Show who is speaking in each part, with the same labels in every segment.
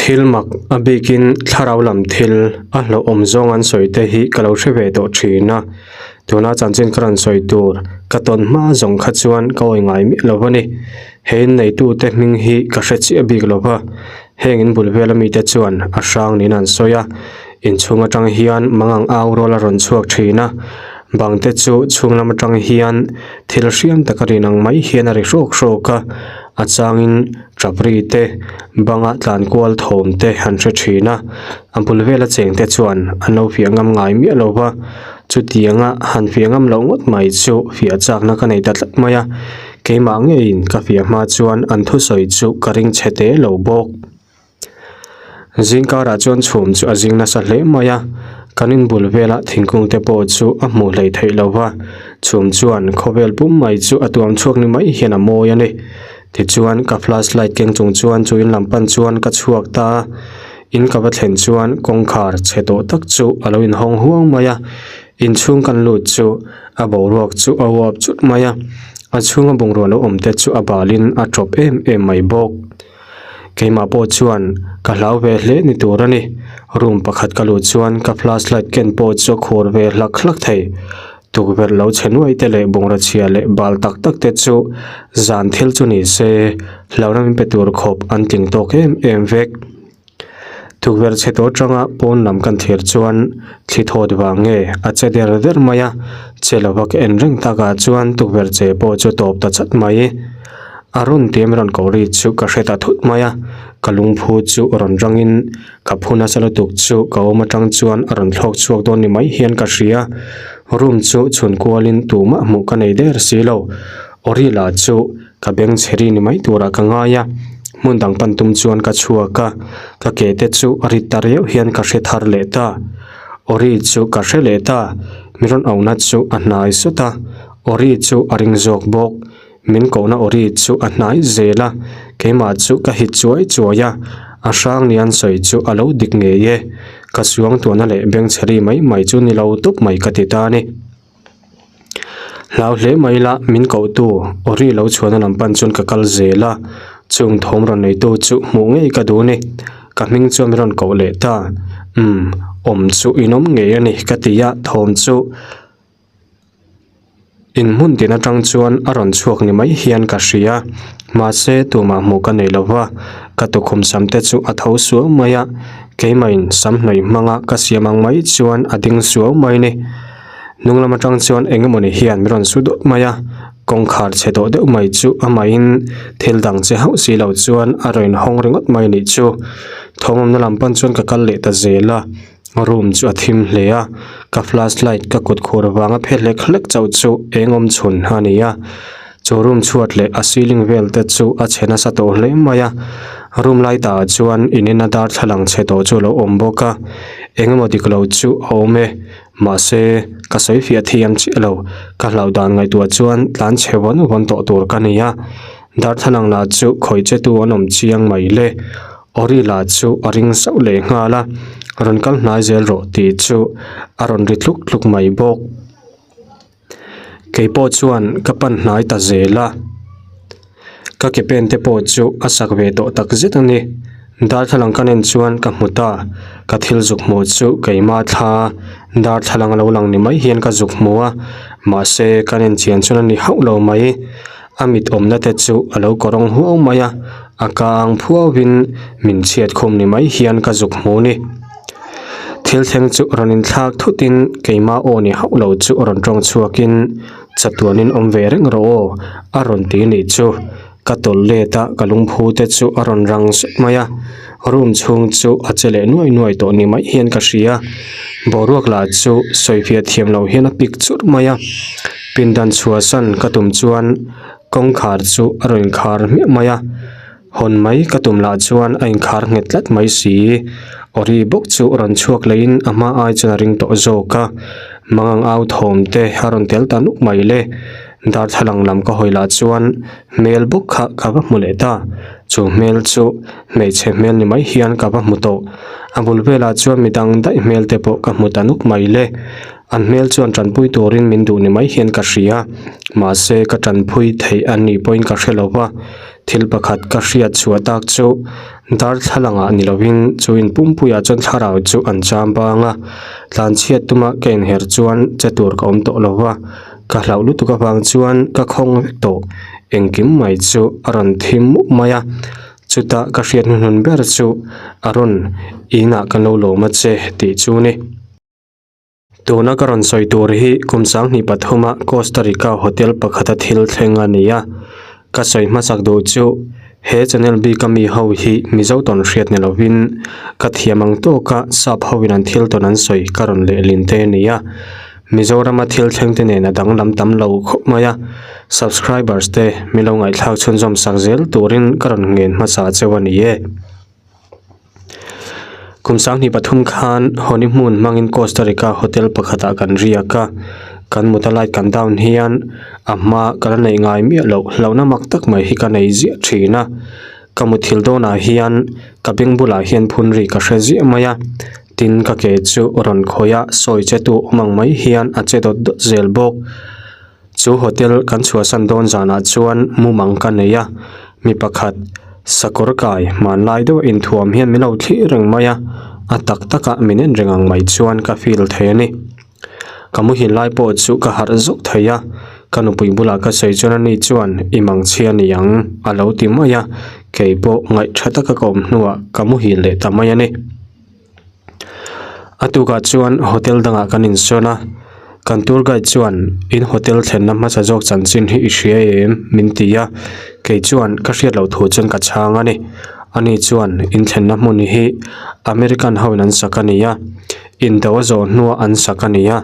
Speaker 1: Thil mak a bikin thlarau lam thil a hlauhawm zawng an sawi te hi ka lo hre ve tawh thin a, tuna chanchin ka rawn sawi tur ka tawn hma zawng kha chuan ka awi ngai miah lo a ni. He inneitute hming hi ka hre chiah bik lo va, heng in bul vela mite chuan a hrang niin an sawi a, inchhung atang hian mangang au rual a rawn chhuak thin a, bang te chu chhung lam atang hian thil hriam taka rin ang mai hian a ri hrawk hrawk a, a changin Chapri te, banga tlan kual thawm te an hre thin a, a bul vela cheng te chuan an lo fiah ngam ngai miah lo va, chutianga han fiah ngam loh ngawt mai chu fiah chakna ka nei ta tlat mai a, keimah ngeiin ka fiah hma chuan an thusawi chu ka ring chhe te lo bawk. Zingkarah chuan chhum chu a zing nasa hle mai a, kan inbul vela thingkung te pawh chu a hmuh hleih theih lo va, chhum chuan khawvel pum mai chu a tuam chhuak ni mai hian a mawi a ni. Tichuan ka flash light keng chung chuan chu in lam pan chuan ka chhuak ta a, in ka va thlen chuan kawngkhar chhe tawh tak chu a lo inhawng huang mai a, inchhung kan lut chu a boruak chu a uap chut mai a, a chhunga bungrua lo awm te chu a balin a tawp em em mai bawk. Keimah pawh chuan ka hlau ve hle ni tur a ni. Room pakhat ka luh chuan ka flash light ken pawh chu a khur ve hlak hlak thei. Tukverh lo chhe nuai te leh bungraw chhia leh bal tak tak te chu zan thil chu ni se hlauhna min pe tur khawp an tling tawk em em vek. Tukverh chhe tawh atanga pawn lam kan thlir chuan thli thawt vang nge a che der der mai a, che lova ka en reng takah chuan tukverh che pawh chu tawp ta chat mai. A rawn tiam rawn ko ri chu ka hre ta thut mai a, ka lungphu chu rawn rangin ka phu nasa lutuk chu ka awm atang chuan a rawn thlawk chhuak dawn ni mai hian ka hria. Room chu chhun kualin tumah hmuh ka nei der si lo. Ori lah chu ka beng chhe ri ni mai turah ka ngai a, hmun dang pan tum chuan ka chhuak a, ka ke te chu a rit ta riau hian ka hre thar leh ta. Ori chu ka hre leh ta, mi rawn auhna chu a hnai sawt a, Ori chu a ring zawk bawk. Min kohna ori chu a hnai zel a, keimah chu ka hit chuai chuai a, a hrang ni an sawi chu a lo dik ngei e. Ka suang tuahna leh bengchhe ri mai mai chu ni lo tawp mai ka ti ta a ni. Hlau hle mai la min kohtu ori lo chhuahna lam pan chuan ka kal zel a, chung thawm rawn neitu chu hmuh ngei ka duh a ni. Ka hming chuan min rawn koh leh ta, umm awm chu in awm ngei a ni ka ti a, thawm chu In hmun tin atang chuan a rawn chhuak ni mai hian ka hria, mahse tumah hmuh ka nei lova, ka tukhum sam te chu a tho suau mai a, keimahin sam hnawih hmanga ka siam ang mai chuan a ding suau mai ni. Hnung lam atang chuan eng emawni hian min rawn su dawt mai a, kawngkhar chhe tawh deuh mai chu amahin thil dang che hauh si lo chuan a rawn inhawng ringawt mai nih chu. Thawmawmna lam pan chuan ka kal leh ta zel a. Room chu a thim hle a, ka flash light ka kut khur vanga phe hlek hlek chauh chu eng awm chhun a ni a, chu room chhuat leh a ceiling vel te chu a chhe nasa tawh hle mai a, room light ah chuan in ina darthlalang chhe tawh chu a lo awm bawk a, eng emaw dik lo chu a awm e, mahse ka sawi fiah thiam chiah lo, ka hlauh dan ngaihtuah chuan tlan chhe vawn vawn tawh tur ka ni a, darthlalang lah chu khawih che tu an awm chiang mai le. Ori lah chu a ring sauh leh nghal a, rawn kal hnai zel rawh tih chu a rawn ri tluk tluk mai bawk. Keipawh chuan ka pan hnai ta zel a, ka ke pen te pawh chu a sak ve tawh tak zet a ni. Darthlalang ka nen chuan ka hmu ta, ka thil zuk hmuh chu keimah thla darthlalang a lo lang ni mai hian ka zuk hmu a, mahse ka nen chian chuan a ni hauh lo mai. A mit awmna te chu a lo kawrawng huau mai a, a ka ang phuauin min chhiat khum ni mai hian ka zuk hmu ni. Thil thleng chu rawn inthlak thutin keimah aw ni hauh lo chu rawn tawng chhuakin chatuanin awm ve reng rawh aw a rawn ti nih chu. Ka tawlh let a, ka lungphu te chu a rawn rang zet mai a, room chhung chu a che leh nuai nuai tawh ni mai hian ka hria. Boruak lah chu sawifiah thiam lo hian a pik churh mai a, pindan chhuahsan ka tum chuan kawngkhar chu a rawn inkhar hmiah mai a, hawn mai ka tum lah chuan a inkhar nghet tlat mai si. Awri bawk chu rawn chhuak leiin a hma ai chuan a ring tawh zawk a, mangang au thawm te a rawn tel ta nuk mai le. Darthlalang lam ka hawi lah chuan hmel bawk kha ka va hmu leh ta, chu hmel chu hmeichhe hmel ni mai hian ka va hmu tawh. A bul velah chuan midang daih hmel te pawh ka hmu ta nuk mai le. An hmel chuan tanpui turin min duh ni mai hian ka hria, mahse ka tanpui theih an nih pawhin ka hre lo va. Thil pakhat ka hriat chhuah tak chu darthlalang ah ni lovin chu in pumpuiah chuan thlarau chu an cham bang a, tlanchhiat tuma ka inher chuan che tur ka awm tawh lo va, ka hlauh lutuk avang chuan ka khawng vek tawh. Engkim mai chu a rawn thim mup mai a, chutah ka hriat hnuhnun ber chu a rawn inah kan lo lawm a che tih chu ni. Tuna ka rawn sawi tur hi kum 2003 a Costa Rica hotel pakhata thil thleng a ni a. Ka sawi hmasak duh chu he channel bik a mi ho hi Mizo tawn hriat ni lovin ka thiam ang tawka sap hoin an thil tawn an sawi ka rawn lehlin te a ni a. Mizorama thil thleng te nen a danglam tam lo khawp mai a. Subscribers te min lo ngaihthlak chhunzawm sak zel turin ka rawn ngen hmasa cheu a ni e. Kum 2003 khan Honi hmun hmangin Costa Rica hotel pakhatah kan riak a, kan mut a light kan down hian a hma ka la neih ngai miah loh hlauhna mak tak mai hi ka nei ziah thin a, ka muthilh dawnah hian ka beng bulah hian phun ri ka hre ziah mai a, tin ka ke chu rawn khawih a sawi che tu awm ang mai hian a che dawt dawt zel bawk. Chu hotel kan chhuahsan dawn zanah chuan mumang ka nei a, mi pakhat sakawr kai hmanlai deuh a inthuam hian min lo thlir reng mai a, a tak takah min en reng ang mai chuan ka feel thei a ni. Ka muhil lai pawh chu ka harh zauh thei a, ka nupui bulah ka sawi chuan ani chuan i mangchhia ni ang a lo ti mai a, kei pawh ngaih tha taka ka awm hnuah ka muhil leh ta mai a ni. A tukah chuan hotel dangah kan insawn a, kan tour guide chuan in hotel thlenna hmasa zawk chanchin hi i hria em min ti a, kei chuan ka hriat loh thu chuan ka chhang a ni. Ani chuan in thlenna hmun hi American ho in an sak a ni a, indo a zawh hnuah an sak a ni a,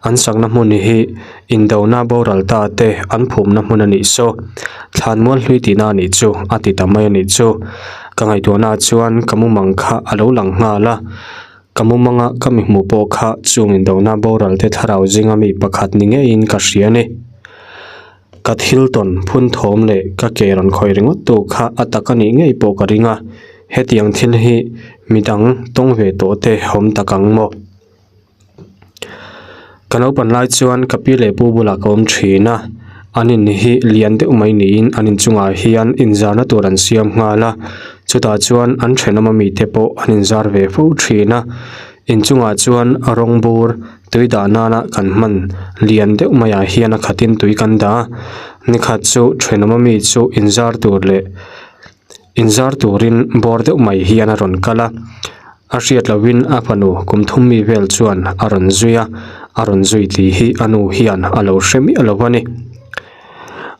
Speaker 1: an sakna hmun hi indona boral ta te an phumna hmun a nih saw, thlanmual hlui tihna a nih chu a ti ta mai a nih chu. Ka ngaihtuahnaah chuan ka mumang kha a lo lang nghal a, ka mumanga ka mi hmuh pawh kha chung indona boral te thlarau zinga mi pakhat ni ngeiin ka hria a ni. Ka thil tawn phun thawm leh ka ke rawn khawih ringawt tu kha a tak a nih ngei pawh ka ring a, hetiang thil hi midang tawng ve tawh te awm tak ang maw? Ka naupan lai chuan ka pi leh pu bulah ka awm thin a, an in hi lian deuh mai niin an inchungah hian inzarna tur an siam nghal a, chutah chuan an thenawm ami te pawh an inzar ve fo thin a, inchungah chuan rawng bur tui dah nana kan hman lian deuh maiah hian a khatin tui kan dah a, nikhat chu thenawm ami chu inzar tur leh. Inzar turin bawr deuh mai hian a rawn kal a, a hriat lohin a fanu kum thum mi vel chuan a rawn zui a, a rawn zui tih hi a nu hian a lo hre miah lo a ni.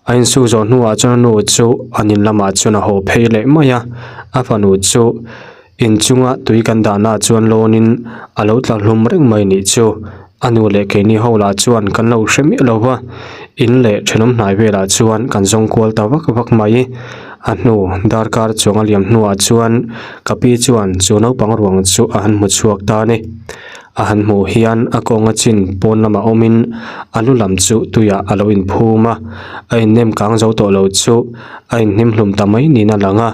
Speaker 1: A insuk zawh hnuah chuan a nu chu an in lamah chuan a haw phei leh mai a, a fanu chu inchunga tui kan dahnaah chuan lawnin a lo tla hlum reng mai nih chu. A nu leh keini ho lah chuan kan lo hre miah lo va, in leh thenawm hnai velah chuan kan zawng kual ta vak vak mai. A hnu darkar chuang a liam hnuah chuan ka pi chuan chu naupang ruang chu a han hmu chhuak ta a ni. A han hmuh hian a kawnga chin pawn lamah awmin a lu lam chu tuiah a lo inphum a, a innem kang zo tawh lo chu a inhnim hlum ta mai niin a lang a,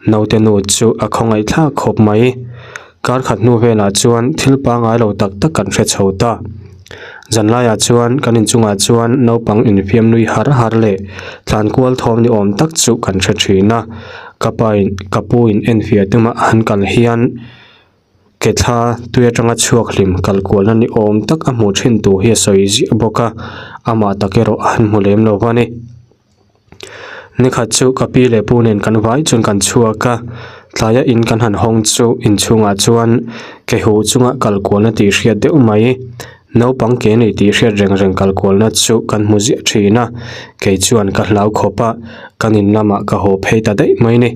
Speaker 1: naute nu chu a khawngaih thlak khawp mai. Kar khat hnu velah chuan thil pangngai lo tak tak kan hre chho ta. Zanlaiah chuan kan inchungah chuan naupang infiam nui har har leh tlan kual thawm ni awm tak chu kan hre thin a. Ka pain ka pu in enfiah tuma a han kal hian ke thla tui atanga chhuak hlim kal kualna ni awm tak a hmuh thin tur hi a sawi ziah bawk a, amah tak erawh a han hmu lem lo a ni. Nikhat chu ka pi leh pu nen kan vai chuan kan chhuak a, tlaia in kan han hawng chu inchhungah chuan ke huh chunga kal kualna tih hriat deuh mai, naupang ke nei tih hriat reng reng kal kualna chu kan hmu ziah thin a, kei chuan ka hlau khawp a, kan in lamah ka haw phei ta daih mai ni.